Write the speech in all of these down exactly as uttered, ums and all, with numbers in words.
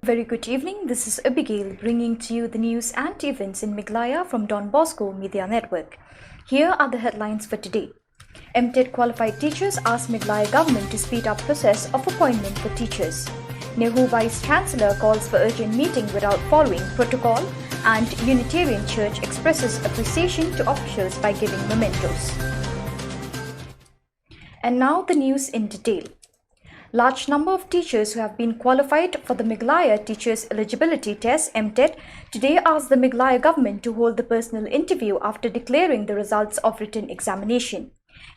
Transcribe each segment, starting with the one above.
Very good evening. This is Abigail bringing to you the news and events in Meghalaya from Don Bosco Media Network. Here are the headlines for today. MTET qualified teachers ask Meghalaya government to speed up process of appointment for teachers. NEHU Vice Chancellor calls for urgent meeting without following protocol, and Unitarian Church expresses appreciation to officials by giving mementos. And now the news in detail. Large number of teachers who have been qualified for the Meghalaya Teachers Eligibility Test, MTET, today asked the Meghalaya government to hold the personal interview after declaring the results of written examination.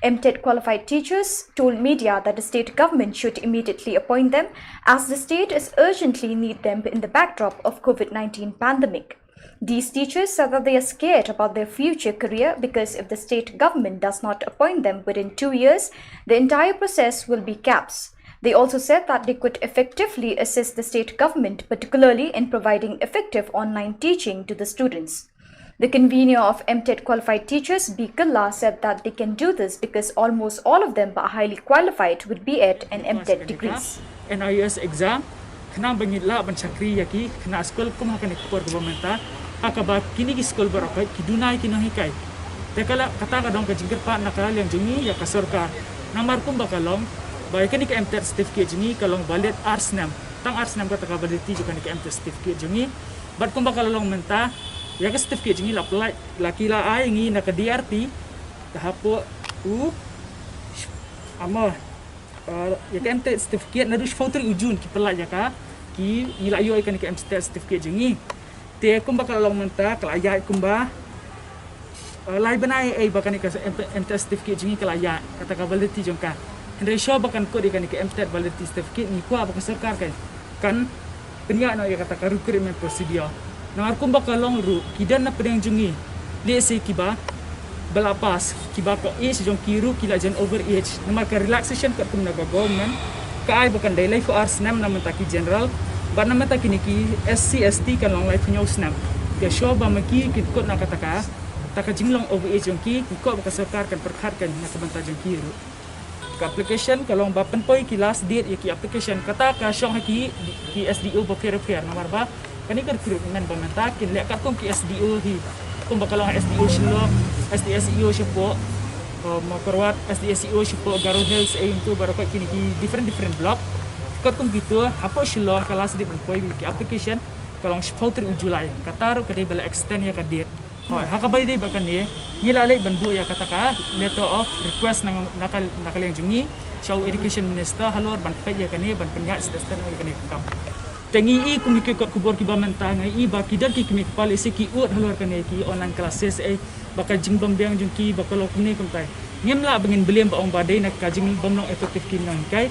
MTET qualified teachers told media that the state government should immediately appoint them, as the state is urgently need them in the backdrop of COVID nineteen pandemic. These teachers said that they are scared about their future career because if the state government does not appoint them within two years, the entire process will be caps. They also said that they could effectively assist the state government, particularly in providing effective online teaching to the students. The convener of MTET qualified teachers, B Killa, said that they can do this because almost all of them are highly qualified with B.Ed and MTET degrees. NIOS exam, khnang ba ngin lah ban shakri ïa ki khynnah skul kum ha kane ka por kaba mynta, ha kaba kine ki skul baroh ki duna ïa ki nonghikai. Te ka la, kata ka dei ka jingkyrpad na ka liang jong ngi ïa ka sorkar. Namar kumba ka long ba ïa kane ka MTET certificate jong ngi ka long valid ar snem. Tang ar snem kata ka validity jong kane ka MTET certificate jong ngi. Bad kumba ka la long mynta, ïa ka certificate jong ngi la pynlait, la ki la ai ngi na ka DRT, ka hapoh u, amo, uh, ïa ka MTET certificate naduh shiphew tarik u Jun ki pynlait ïa ka, ki ngi la ïoh ïa kane ka MTET certificate jong ngi. Te kumba ka la long mynta, ka la ïaid kumba, uh, lai bnai ei ba kane ka MTET certificate jong ngi ka la ïaid, kata ka validity jong ka. Hynrei shuh ba kan kut ïa kane ka MTET validity certificate, ngi kwah ba ka sorkar kan, kan pynïaid noh ïa kata ka recruitment procedure. Namar kumba ka long ruh, ki don na pdeng jong ngi, lehse kiba ba la pass, kiba ka age jong ki ruh ki la jan over age. Namar ka relaxation katkum na ka government ka ai ba kan dei laiphew ar snem na bynta ki general, bad na bynta kine ki SC ST kan long laiphew hynñiew snem. Te shuh ba ma ki kin kut na kata ka, kata ka jinglong over age jong ki, ki kwah ba ka sorkar kan pyrkhat kan na ka bynta jong ki ruh. Ka application ka long ba pynpoi ki last date ïa ki application, kata ka shong ha ki, ki SDO bapher bapher, namar ba kane ka recruitment ba mynta kin leh katkum ki SDO hi. Kumba ka long SDO Shillong, SDO SEO shapoh, uh, Mawkyrwat, SDO SEO shapoh Garo Hills, eh, ïa kito baroh kine ki different different block. Katkum kito, hapoh Shillong ka last date ban poi ki application ka long shiphew tarik u July. Kata ruh ka dei ba la extend ïa ka date. Hooid, ha kaba ïadei bad kane, ngi la leit ban buh ïa kata ka letter of request na, na ka, na ka liang jong ngi sha u Education Minister halor ban peit ïa kane, ban pynïaid stet stet ïa kane ka kam. Te ngi i kum ki kot khubor kiba mynta, ngi i ba ki don ki kmie kpa lehse ki ud halor kane ki online classes, eh, ba ka jingbym biang jong ki ba ka long kumne kumtai. Ngim lah ba ngin blame ba ong ba dei na ka jingbym long effective ki nonghikai.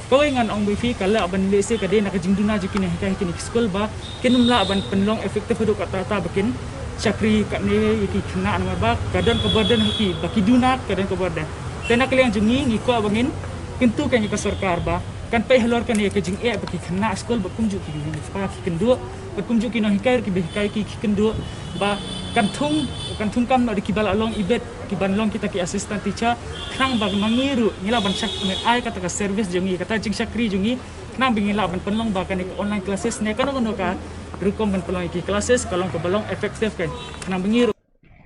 Kawei ngan ong ba ïa phi, ka lah ban lehse ka dei na ka jingduna jong ki nonghikai ha kine ki skul ba kin ym lah ban pynlong effective haduh katta katta ba kin shakri katne ïa ki khynnah, namar ba ka don ka burden ha ki, ba ki duna ka don ka burden. Te na ka liang jong ngi, ngi kwah ba ngin kyntu kan ïa ka sorkar ba kan peit halor kane ka jingeh ba ki khynnah skul bad kumjuh ki kpa ki kynduh, bad kumjuh ki nonghikai ruh kiba hikai ki, ki kynduh, ba kan thung, kan thung kam noh da kiba la long ibit, kiban long kita ki assistant teacher, khnang ba ma ngi ruh ngi lah ban shak, ban ai kata ka service jong ngi, kata jingshakri jong ngi, khnang ba ngi lah ban pynlong ba kane ka online classes ne kano kano ka rukom ban pynlong ïa ki classes ka long kaba long effective kan, khnang ba ngi ruh.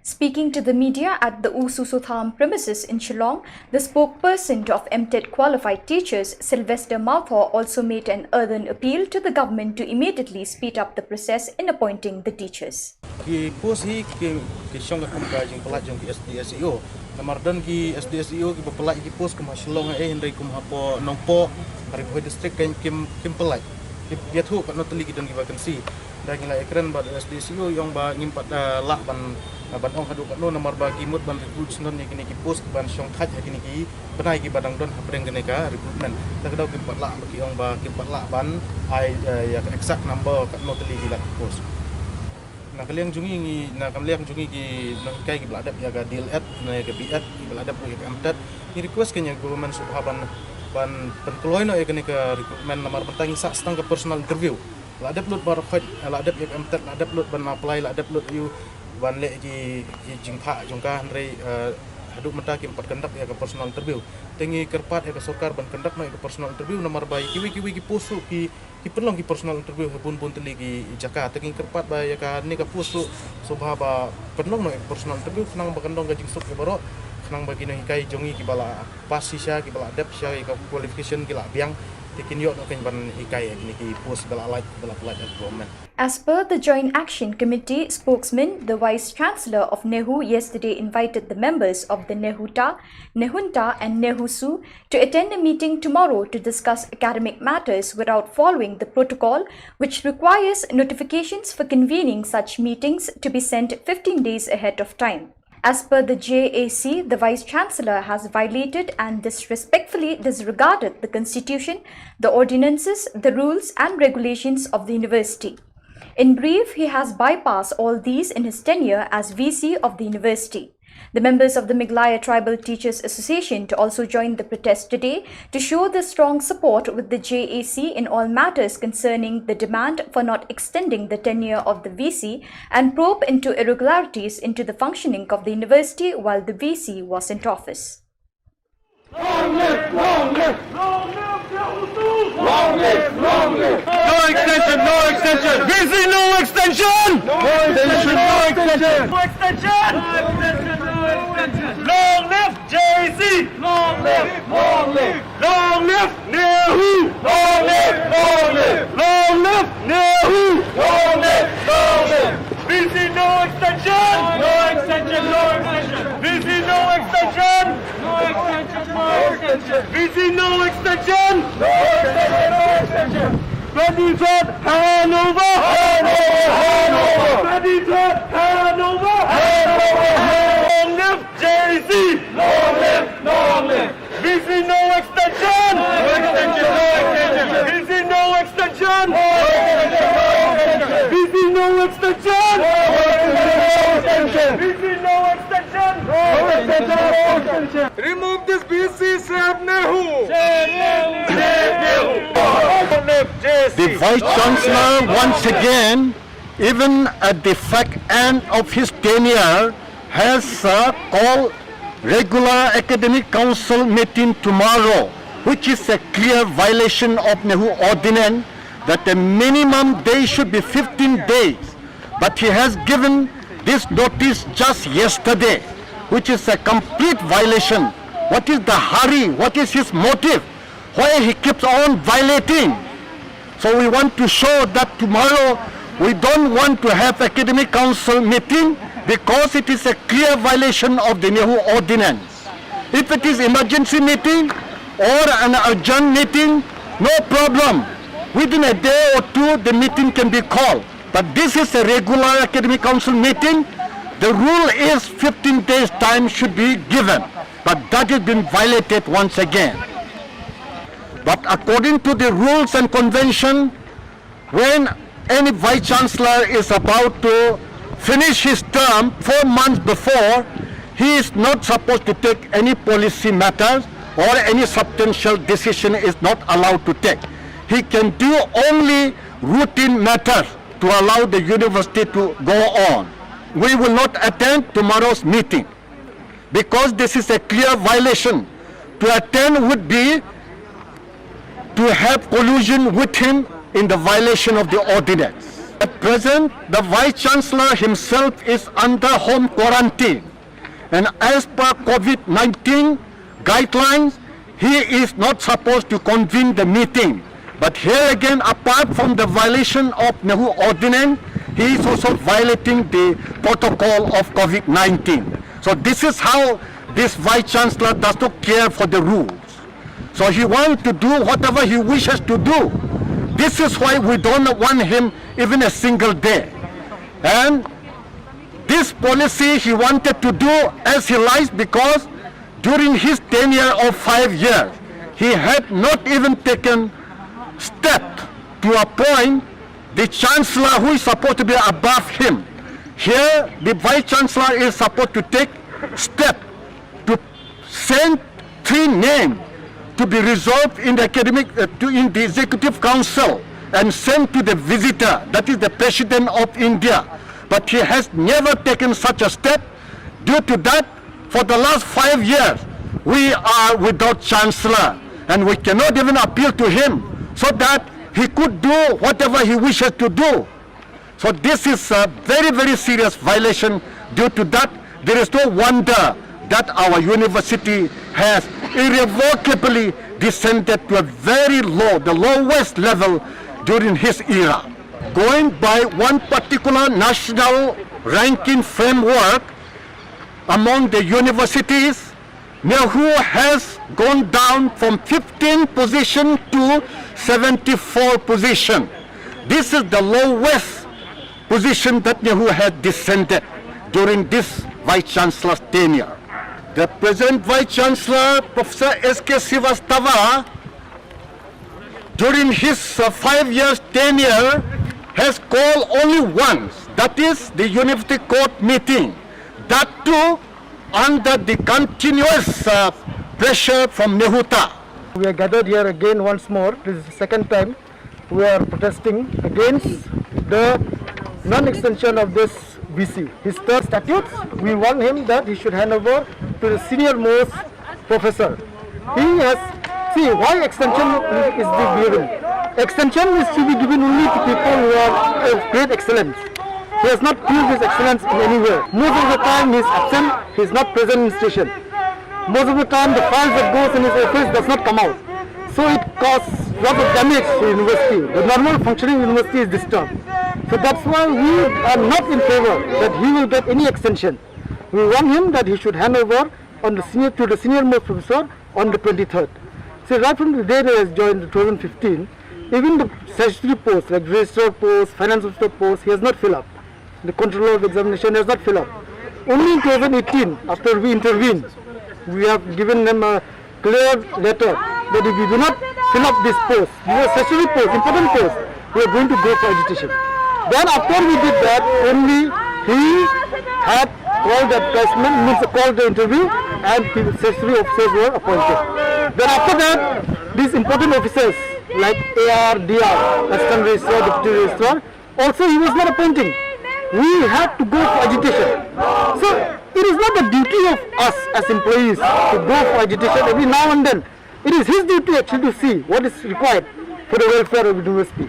Speaking to the media at the U Soso Tham premises in Shillong, the spokesperson of MTET qualified teachers, Sylvester Mawthaw, also made an earnest appeal to the government to immediately speed up the process in appointing the teachers. Ki post hi ki, ki shong ka kum ka jingpynlait jong ki SDSEO. Namar don ki SDSEO kiba pynlait ki post kum ha Shillong, eh, hynrei kum hapoh Nongpoh, ha Ri Bhoi District kan kim, kim pynlait. Ki ïathuh katno tylli ki don ki vacancy. Da ngi la ïakren bad SDSEO ïa ong ba ngim pat, eh, lah ban, eh, ban ong haduh katno namar ba ki mut ban recruit syndon ïa kine ki post ban shong thait ha kine ki bnai kiba dang don hapdeng kane ka recruitment. Te ka daw kim pat lah ba ki ong ba kim pat lah ban ai, eh, ïa ka exact number katno tylli ki lak post. Na ka liang jong ngi, ngi, na ka liang jong ngi ki nonghikai kiba la dep ïa ka D.El.Ed ne ka B.Ed, kiba la dep ïa ka M.Ted, ngi request ïa ka government shuh ban, ban pynkloi noh ïa kane ka recruitment namar mynta ngi sah tang ka personal interview. La dep lut baroh khoit, la dep ïa ka M.Ted, la dep lut ban apply, la dep lut ïa u ban leh ki, ki jingphah jong ka, hynrei, eh, Haduh mynta kim pat conduct ïa ka personal interview. Te ngi kyrpad ïa ka sorkar ban conduct noh ïa ka personal interview namar ba ïa kiwei kiwei ki post ruh ki ki pynlong ki personal interview ha bun bun tylli ki jaka. Te ngi kyrpad ba ïa kane ka post ruh sngewbha ba pynlong noh ïa ka personal interview khnang ba kan long ka jingsuk ïa baroh, khnang ba ki nonghikai jong ngi kiba la pass shisha, kiba la dep shisha ïa ka qualification ki la biang, te kin ïoh noh kein ban hikai ïa kine ki post ba la lait, ba la pynlait da ka government. As per the Joint Action Committee spokesman, the Vice Chancellor of NEHU yesterday invited the members of the NEHUTA, NEHUNTA, and NEHUSU to attend a meeting tomorrow to discuss academic matters without following the protocol, which requires notifications for convening such meetings to be sent fifteen days ahead of time. As per the J A C, the Vice Chancellor has violated and disrespectfully disregarded the Constitution, the ordinances, the rules, and regulations of the university. In brief, he has bypassed all these in his tenure as V C of the university. The members of the Meghalaya Tribal Teachers Association to also join the protest today to show their strong support with the J A C in all matters concerning the demand for not extending the tenure of the V C and probe into irregularities into the functioning of the university while the V C was in office. Long live, long live. Long live Tehutu. Long live, long live. No extension, no extension. V C, no extension. No extension, no extension. No extension. No extension, no extension. Long live J A C. Long live, long live. Long live NEHU. Long live, long live. Long live NEHU. Long live, long live. V C, no extension. No extension, no extension. V C, no extension. No extension, no extension. V C, no extension. No extension, no extension. Twenty-third handover. Handover, handover. Twenty-third handover. Handover, handover. Long live J A C. Long live, long live. V C, no extension. No extension, no extension. V C, no extension. No extension, no extension. V C, no extension. No extension, no extension. V C, no extension. No extension, no extension. Remove this V C, save NEHU. Save NEHU. Save NEHU. The Vice Chancellor, once again, even at the fag end of his tenure, has uh, called regular academic council meeting tomorrow, which is a clear violation of NEHU ordinance that the minimum day should be fifteen days. But he has given this notice just yesterday, which is a complete violation. What is the hurry? What is his motive? Why he keeps on violating? So we want to show that tomorrow we don't want to have academic council meeting because it is a clear violation of the NEHU ordinance. If it is emergency meeting or an urgent meeting, no problem. Within a day or two, the meeting can be called. But this is a regular academic council meeting. The rule is fifteen days time should be given. But that has been violated once again. But according to the rules and convention, when any vice chancellor is about to finish his term four months before, he is not supposed to take any policy matters or any substantial decision is not allowed to take. He can do only routine matters to allow the university to go on. We will not attend tomorrow's meeting because this is a clear violation. To attend would be to have collusion with him in the violation of the ordinance. At present, the Vice Chancellor himself is under home quarantine, and as per COVID nineteen guidelines, he is not supposed to convene the meeting. But here again, apart from the violation of NEHU ordinance, he is also violating the protocol of COVID nineteen. So this is how this Vice Chancellor does not care for the rules. So he wants to do whatever he wishes to do. This is why we don't want him even a single day. And this policy he wanted to do as he likes because during his tenure of five years, he had not even taken step to appoint the chancellor who is supposed to be above him. Here, the vice chancellor is supposed to take step to send three names to be resolved in the academic, uh, to, in the executive council and sent to the visitor, that is the president of India. But he has never taken such a step. Due to that, For the last five years, we are without chancellor, and we cannot even appeal to him so that he could do whatever he wishes to do. So this is a very, very serious violation. Due to that, there is no wonder that our university has irrevocably descended to a very low, the lowest level during his era. Going by one particular national ranking framework among the universities, NEHU has gone down from fifteen position to seventy-four position. This is the lowest position that NEHU has descended during this Vice Chancellor's tenure. The present Vice Chancellor, Professor S K Srivastava, during his uh, five years tenure, has called only once, that is the University Court meeting, that too under the continuous uh, pressure from NEHUTA. We are gathered here again once more. This is the second time we are protesting against the non-extension of this V C. His third statutes, we warn him that he should hand over to the senior most professor. He has, see, why extension is to be given? Extension is to be given only to people who are of great excellence. He has not proved his excellence in any way. Most of the time he is absent, he is not present in station. Most of the time the files that goes in his office does not come out. So it causes lot of damage to university. The normal functioning university is disturbed. So that's why we are not in favor that he will get any extension. We want him that he should hand over on the senior to the senior most professor on the twenty-third. So right from the day that he has joined in two thousand fifteen, even the statutory post like registrar post, finance officer post, he has not filled up. The controller of examination has not filled up. Only in two thousand eighteen, after we intervened, we have given them a clear letter that if you do not fill up this post, this is a statutory post, important post, we are going to go for agitation. Then after we did that, only he had called the advertisement, means called the interview, and the statutory officers were appointed. Then after that, these important officers like A R, D R, Assistant Registrar, Deputy Registrar, also he was not appointing. We had to go for agitation. So it is not the duty of us as employees to go for agitation every now and then. It is his duty actually to see what is required for the welfare of the university.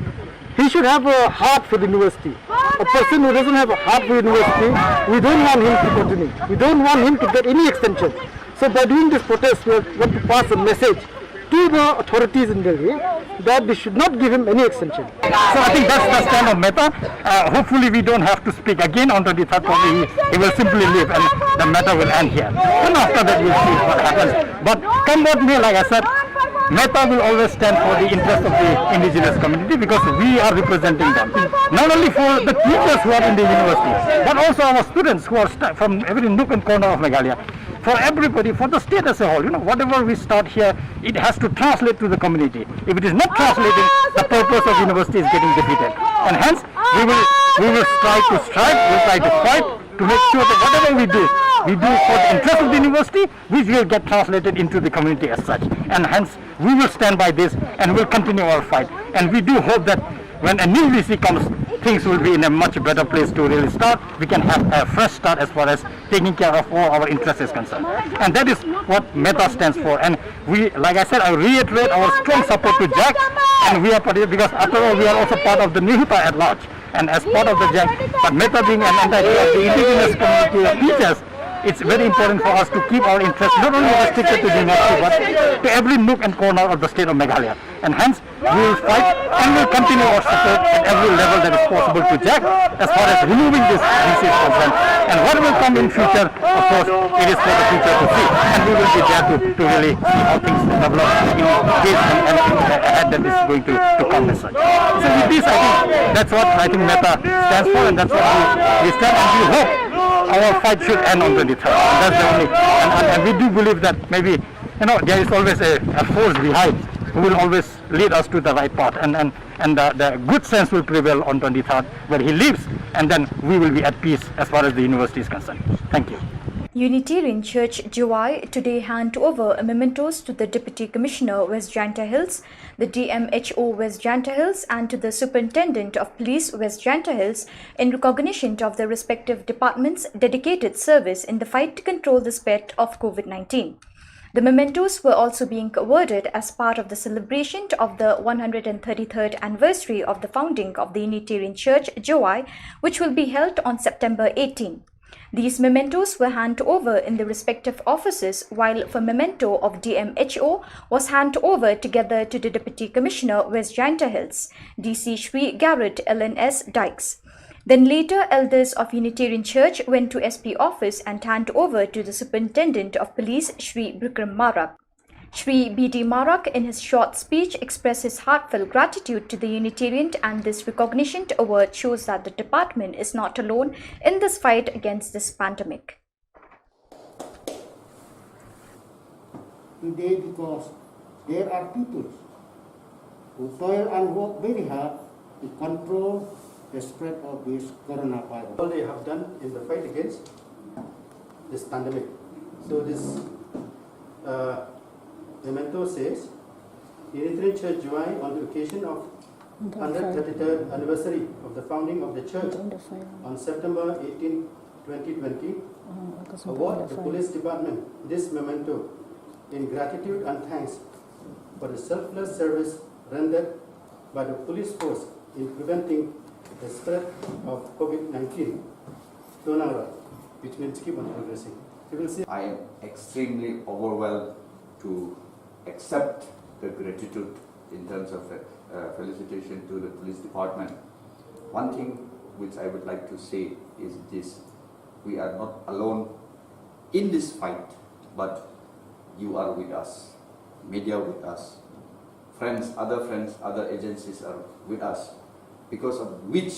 He should have a heart for the university. A person who doesn't have a heart for the university, we don't want him to continue. We don't want him to get any extension. So by doing this protest, we want to pass a message to the authorities in Delhi that they should not give him any extension. So I think that's the stand of Mehta. Uh, hopefully we don't have to speak again on twenty-third. Probably he, he will simply leave and the matter will end here. And after that we'll see what happens. But come what may, like I said, Mehta will always stand for the interest of the indigenous community because we are representing them. Not only for the teachers who are in the university, but also our students who are sta- from every nook and corner of Meghalaya. For everybody, for the state as a whole, you know, whatever we start here, it has to translate to the community. If it is not translating, the purpose of university is getting defeated. And hence, we will we will try to strive, we'll try to fight to make sure that whatever we do, we do for the interest of the university, which will get translated into the community as such. And hence, we will stand by this and will continue our fight. And we do hope that when a new V C comes, things will be in a much better place to really start. We can have a fresh start as far as taking care of all our interests is concerned. And that is what Mehta stands for. And we, like I said, I reiterate our strong support to JAC. And we are part of, because after all, we are also part of the NEHUTA at large. And as part of the JAC, but Mehta being an anti the indigenous community of teachers, it's very important for us to keep our interests not only restricted to the university, but to every nook and corner of the state of Meghalaya. And hence, we will fight and will continue our support at every level that is possible to JAC as far as removing this V C is concerned. And what will come in future, of course, it is for the future to see. And we will be there to, to really see how things develop in this and, and ahead that is going to, to come as such. So with this, I think that's what I think Mehta stands for, and that's what we, we stand, and we hope our fight should end on twenty-third. And that's the only, and, and, and we do believe that maybe, you know, there is always a, a force behind who will always lead us to the right path, and, and, and the, the good sense will prevail on twenty-third, where he lives, and then we will be at peace as far as the university is concerned. Thank you. Unitarian Church Jowai today hand over mementos to the Deputy Commissioner West Jaintia Hills, the D M H O West Jaintia Hills, and to the Superintendent of Police West Jaintia Hills in recognition of their respective departments' dedicated service in the fight to control the spread of COVID nineteen. The mementos were also being awarded as part of the celebration of the one hundred thirty-third anniversary of the founding of the Unitarian Church Jowai, which will be held on September eighteen. These mementos were handed over in the respective offices, while for memento of D M H O was handed over together to the Deputy Commissioner West Jaintia Hills, D C Shri Garrett L N S Dykes. Then later, elders of Unitarian Church went to S P office and handed over to the Superintendent of Police, Shri Bikram Marak. Shri B D Marak, in his short speech, expressed his heartfelt gratitude to the Unitarian, and this recognition award shows that the department is not alone in this fight against this pandemic. Today, because there are people who toil and work very hard to control the spread of this coronavirus. All they have done in the fight against this pandemic. So this uh, memento says, Unitarian Church Jowai, on the occasion of one hundred thirty-third anniversary of the founding of the church on September eighteen, twenty twenty, award the police department this memento in gratitude and thanks for the selfless service rendered by the police force in preventing the spread of COVID nineteen. Tonara, which means keep on progressing. You will see. I am extremely overwhelmed to accept the gratitude in terms of uh, felicitation to the police department. One thing which I would like to say is this: we are not alone in this fight, but you are with us, media with us, friends, other friends, other agencies are with us, because of which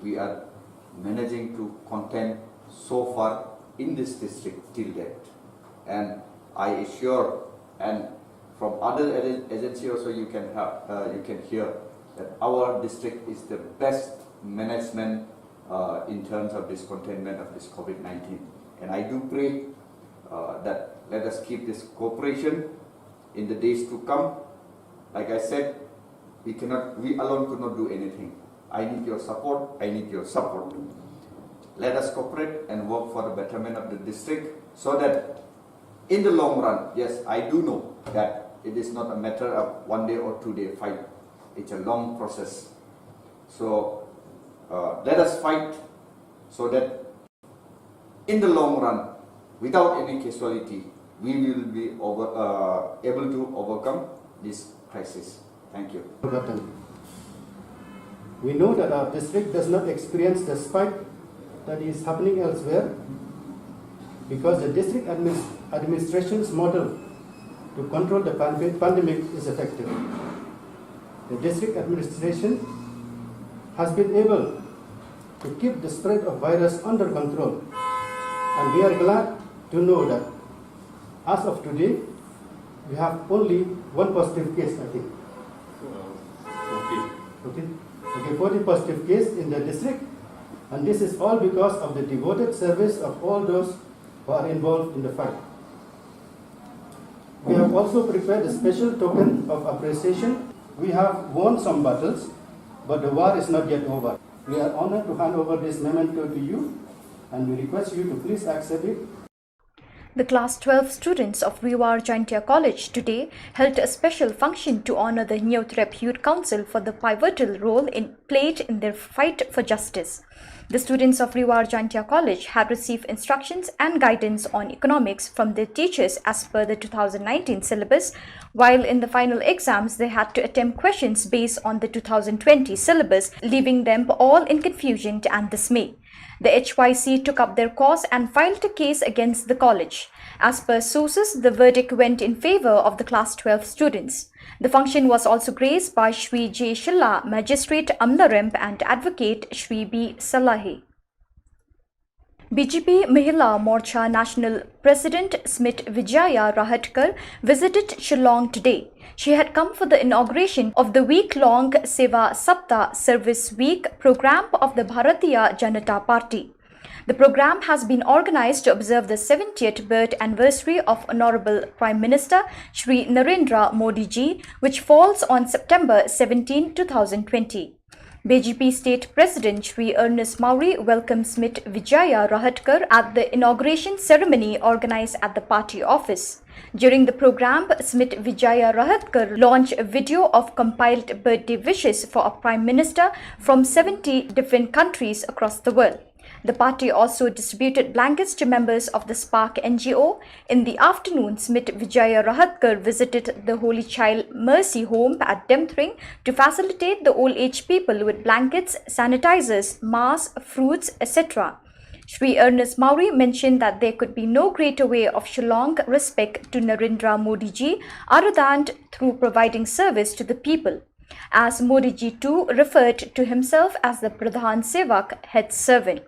we are managing to contain so far in this district till date. And I assure, and from other agen- agency also you can have, uh, you can hear that our district is the best management uh, in terms of this containment of this COVID nineteen. And I do pray uh, that let us keep this cooperation in the days to come. Like I said, we cannot, we alone could not do anything. I need your support. I need your support. Let us cooperate and work for the betterment of the district, so that in the long run, yes, I do know that it is not a matter of one day or two day fight. It's a long process. So uh, let us fight so that in the long run, without any casualty, we will be over, uh, able to overcome this crisis. Thank you. Forgotten. We know that our district does not experience the spike that is happening elsewhere, because the district adminis- administration's model to control the pandemic is effective. The district administration has been able to keep the spread of virus under control, and we are glad to know that as of today, we have only one positive case, I think. Okay. Okay, forty positive case in the district, and this is all because of the devoted service of all those who are involved in the fight. We have also prepared a special token of appreciation. We have won some battles, but the war is not yet over. We are honored to hand over this memento to you, and we request you to please accept it. The class twelve students of Ri War Jaintia College today held a special function to honor the Hynñiewtrep Youth Council for the pivotal role in, played in their fight for justice. The students of Ri War Jaintia College had received instructions and guidance on economics from their teachers as per the two thousand nineteen syllabus, while in the final exams they had to attempt questions based on the two thousand twenty syllabus, leaving them all in confusion and dismay. The H Y C took up their cause and filed a case against the college. As per sources, the verdict went in favor of the class twelve students. The function was also graced by Shri J Shylla, Magistrate Amlaremb, and Advocate Shri B Salahi. B J P Mahila Morcha National President Smt Vijaya Rahatkar visited Shillong today. She had come for the inauguration of the week-long Seva Saptah Service Week program of the Bharatiya Janata Party. The program has been organized to observe the seventieth birth anniversary of Honorable Prime Minister Shri Narendra Modi ji, which falls on September seventeenth, two thousand twenty. B J P State President Shri Ernest Mawrie welcomed Smt Vijaya Rahatkar at the inauguration ceremony organized at the party office. During the program, Smt Vijaya Rahatkar launched a video of compiled birthday wishes for a prime minister from seventy different countries across the world. The party also distributed blankets to members of the Spark N G O. In the afternoon, Smt Vijaya Rahatkar visited the Holy Child Mercy Home at Demthring to facilitate the old age people with blankets, sanitizers, masks, fruits, et cetera. Shri Ernest Mawrie mentioned that there could be no greater way of showing respect to Narendra Modi ji other than through providing service to the people, as Modi ji too referred to himself as the Pradhan Sevak, head servant.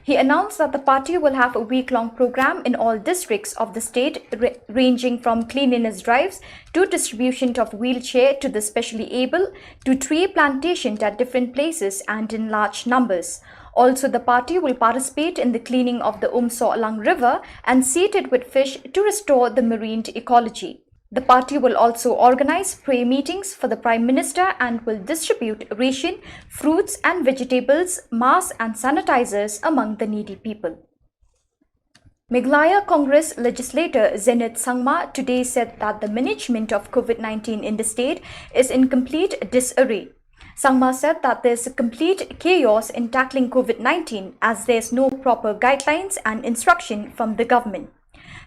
He announced that the party will have a week-long program in all districts of the state, ra- ranging from cleanliness drives to distribution of wheelchair to the specially able to tree plantation at different places and in large numbers. Also, the party will participate in the cleaning of the Umsohlang River and seed it with fish to restore the marine ecology. The party will also organize prayer meetings for the Prime Minister and will distribute ration, fruits and vegetables, masks and sanitizers among the needy people. Meghalaya Congress legislator Zenith Sangma today said that the management of COVID nineteen in the state is in complete disarray. Sangma said that there's a complete chaos in tackling COVID nineteen as there's no proper guidelines and instruction from the government.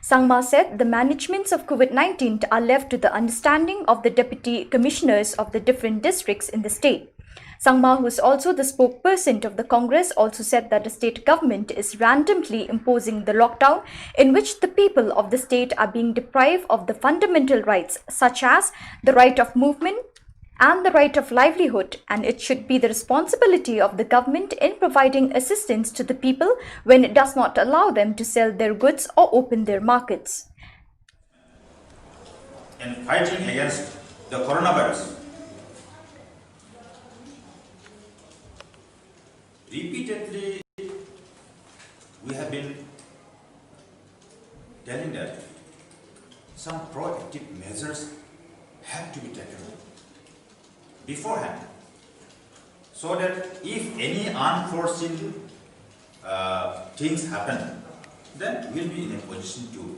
Sangma said the managements of COVID nineteen are left to the understanding of the deputy commissioners of the different districts in the state. Sangma, who is also the spokesperson of the Congress, also said that the state government is randomly imposing the lockdown in which the people of the state are being deprived of the fundamental rights such as the right of movement and the right of livelihood, and it should be the responsibility of the government in providing assistance to the people when it does not allow them to sell their goods or open their markets. In fighting against the coronavirus, repeatedly we have been telling that some proactive measures have to be taken beforehand, so that if any unforeseen uh, things happen, then we'll be in a position to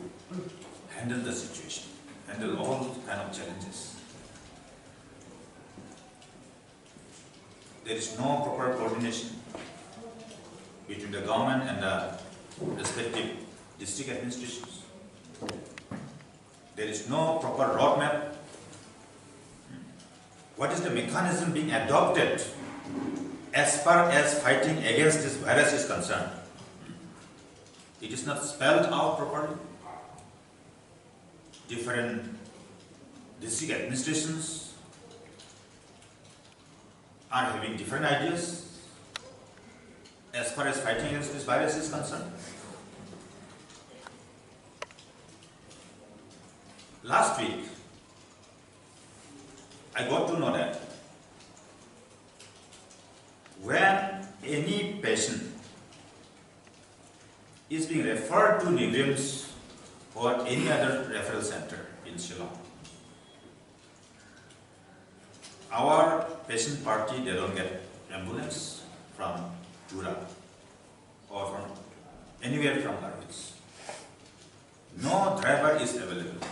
handle the situation, handle all kind of challenges. There is no proper coordination between the government and the respective district administrations. There is no proper roadmap. What is the mechanism being adopted as far as fighting against this virus is concerned? It is not spelled out properly. Different district administrations are having different ideas as far as fighting against this virus is concerned. Last week, I got to know that when any patient is being referred to NEIGRIHMS or any other referral center in Shillong, our patient party, they don't get ambulance from Tura or from anywhere from Garo Hills. No driver is available.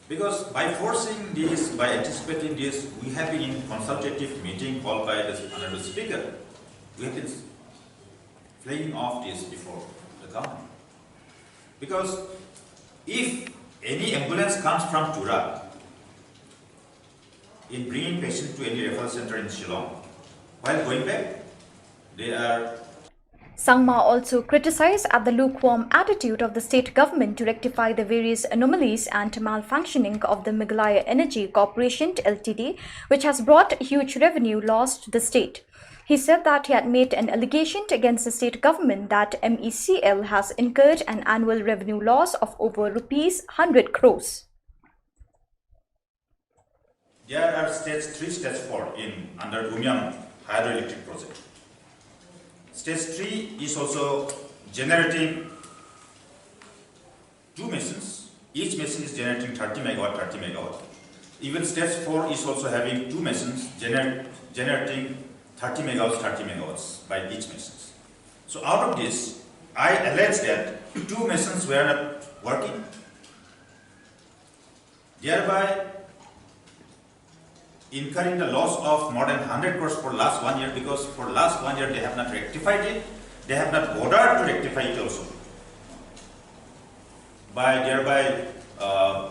Because by foreseeing this, by anticipating this, we have been in consultative meeting called by the Honorable Speaker. We have been flagging off this before the government. Because if any ambulance comes from Tura in bringing patient to any referral center in Shillong, while going back, they are Sangma also criticized at the lukewarm attitude of the state government to rectify the various anomalies and malfunctioning of the Meghalaya Energy Corporation L T D, which has brought huge revenue loss to the state. He said that he had made an allegation against the state government that M E C L has incurred an annual revenue loss of over rupees hundred crores. There are stage three, stage four in under Umiam hydroelectric project. Stage three is also generating two machines. Each machine is generating thirty megawatt, thirty megawatt. Even stage four is also having two machines gener- generating thirty megawatts, thirty megawatts by each machine. So out of this, I allege that two machines were not working, thereby incurring the loss of more than one hundred crores for last one year, because for last one year they have not rectified it, they have not bothered to rectify it also, by thereby uh,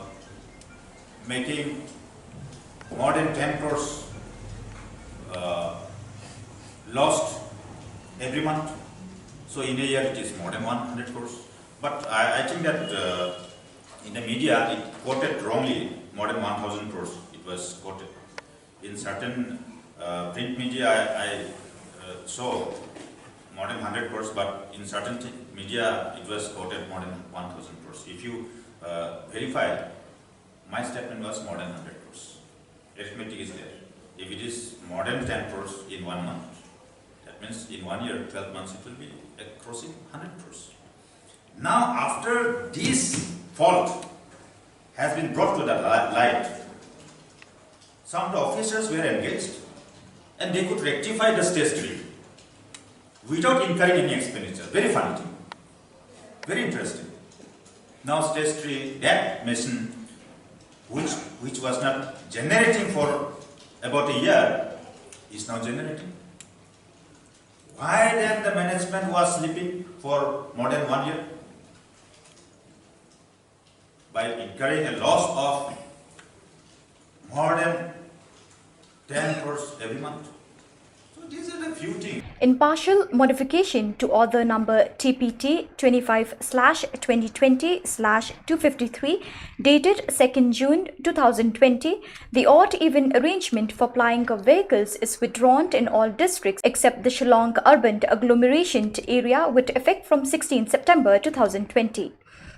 making more than ten crores uh, lost every month. So in a year it is more than one hundred crores. But I, I think that uh, in the media it quoted wrongly, more than one thousand crores it was quoted. In certain uh, print media, I, I uh, saw more than one hundred crores, but in certain th- media, it was quoted more than one thousand crores. If you uh, verify, my statement was more than one hundred crores. Arithmetic is there. If it is more than ten crores in one month, that means in one year, twelve months, it will be uh, crossing one hundred crores. Now, after this fault has been brought to the li- light, some of the officers were engaged and they could rectify the stage three without incurring any expenditure. Very funny thing. Very interesting. Now, stage three, that machine which, which was not generating for about a year is now generating. Why then the management was sleeping for more than one year? By incurring a loss of more than ten crores every month. So these are the few things. In partial modification to order number T P T twenty-five slash twenty twenty slash two fifty-three, dated second June two thousand twenty, the odd even arrangement for plying of vehicles is withdrawn in all districts except the Shillong urban agglomeration area, with effect from sixteenth September two thousand twenty.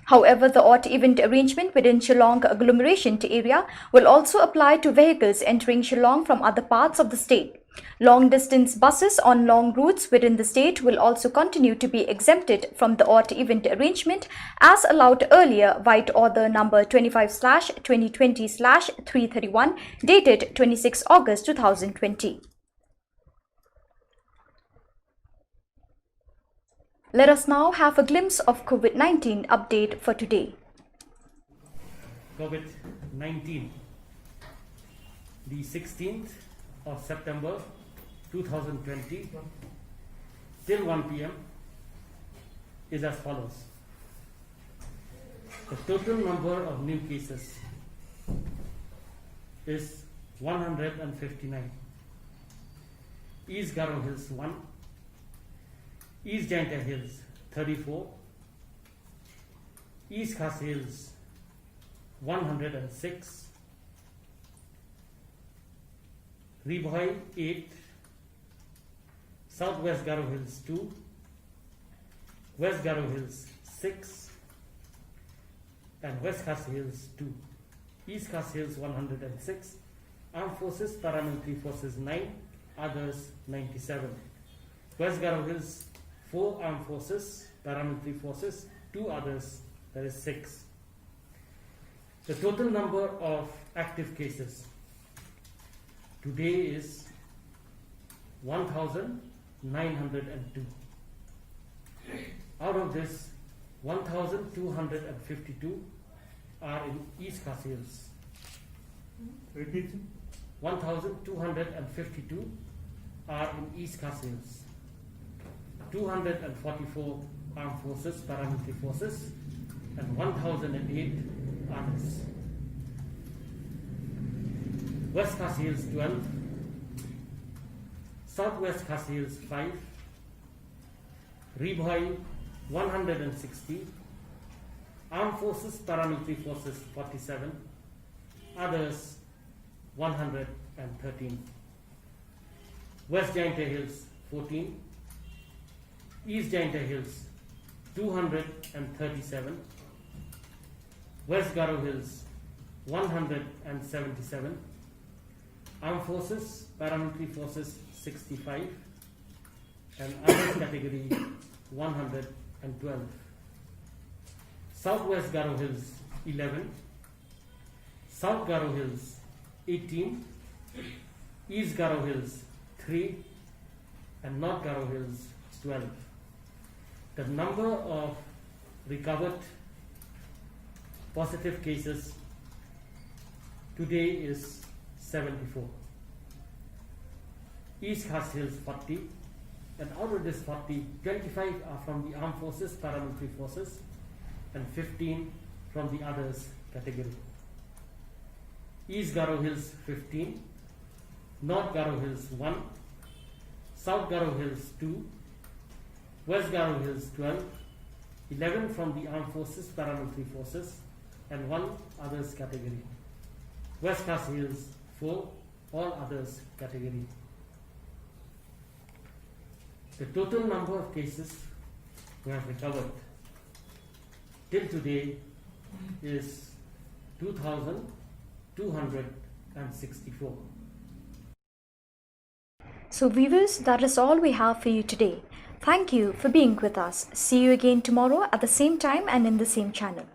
However, the odd even arrangement within Shillong agglomeration area will also apply to vehicles entering Shillong from other parts of the state. Long distance buses on long routes within the state will also continue to be exempted from the odd even arrangement as allowed earlier, vide order number twenty-five slash twenty twenty slash three thirty-one, dated twenty-six August two thousand twenty. Let us now have a glimpse of COVID nineteen update for today. COVID nineteen, the sixteenth of September two thousand twenty, till one p.m., is as follows. The total number of new cases is one hundred and fifty-nine. East Garo Hills, one. East Jaintia Hills, thirty-four. East Khasi Hills, one hundred and six. Ri Bhoi, eight. South West Garo Hills, two. West Garo Hills, six. And West Khasi Hills, two. East Khasi Hills, one hundred and six. Armed Forces, Paramilitary Forces, nine. Others, ninety-seven. West Garo Hills, four. Armed Forces, Paramilitary Forces, two. Others, that is six. The total number of active cases today is one thousand nine hundred and two. Out of this, one thousand two hundred and fifty-two are in East Khasi Hills. Repeat. One thousand two hundred and fifty-two are in East Khasi Hills. Two hundred and forty-four armed forces, paramilitary forces, and one thousand and eight others. West Khasi Hills, twelve. Southwest Khasi Hills, five. Ri Bhoi, one hundred and sixty. Armed forces, paramilitary forces, forty-seven. Others, one hundred and thirteen. West Jaintia Hills, fourteen. East Jaintia Hills, two hundred and thirty-seven. West Garo Hills, one hundred and seventy-seven. Armed forces, paramilitary forces, sixty-five. and others category one hundred twelve. Southwest Garo Hills eleven, South Garo Hills eighteen, East Garo Hills three, and North Garo Hills twelve. The number of recovered positive cases today is seventy-four. East Khasi Hills forty, and out of this forty, twenty-five are from the armed forces, paramilitary forces, and fifteen from the others category. East Garo Hills fifteen, North Garo Hills one, South Garo Hills two, West Garo Hills twelve, eleven from the armed forces, paramilitary forces, and one others category. West Khasi Hills four, all others category. The total number of cases we have recovered till today is two thousand two hundred and sixty-four. So, viewers, that is all we have for you today. Thank you for being with us. See you again tomorrow at the same time and in the same channel.